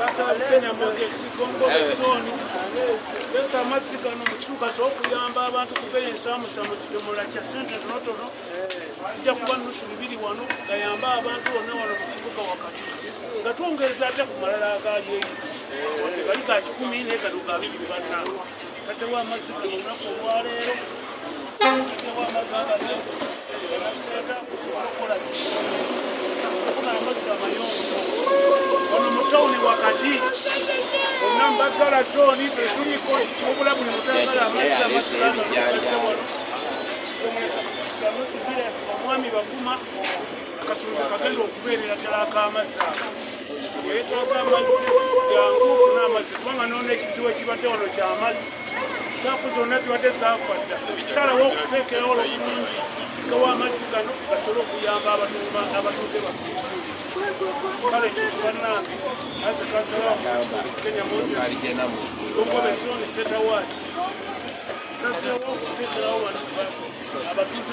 Kansala Bukenya Moses, Gongobe Zone. Leesa amazzi gano mu kitundu gasobole okuyamba abantu kubeera ensaamusaamu. Kidomola kya sente ntonotono, kijja kuba 2.5 wano, gayambe abantu bonna wano mu kibuga wakati, nga twongereza ate ku malala agaali eyo, wadde gali ga 100, naye gano ga bibiri. Bannange, taddewo amazzi gano olunaku olwaleero, taddewo amazzi gano ganaseeta kusobola okukola ki? Okufuna amazzi amayonjo wano mu tawuni wakati. Bonna mbagala zone, ffe tuliko wabula buli mutagala amazzi, amazzi gano wano omwami Baguma akasuubizo kagenda okubeerera ddala ak'amazzi ago. Yeetaaga amazzi, jangu ofune amazzi, kubanga noona ekizibu ekibadde wano kyamazzi. Taapu zonna zibadde zaafa dda. Tusalawo okuteekerawo olubulungi gawa amazzi gano gasobole okuyamba abatuuze baffe mu kitundu. Kale kintu bannange, aze kansala wa Kenya Moses, Gongobe Zone, Center Ward, nsazeewo okuteekerawo wano abatuuze.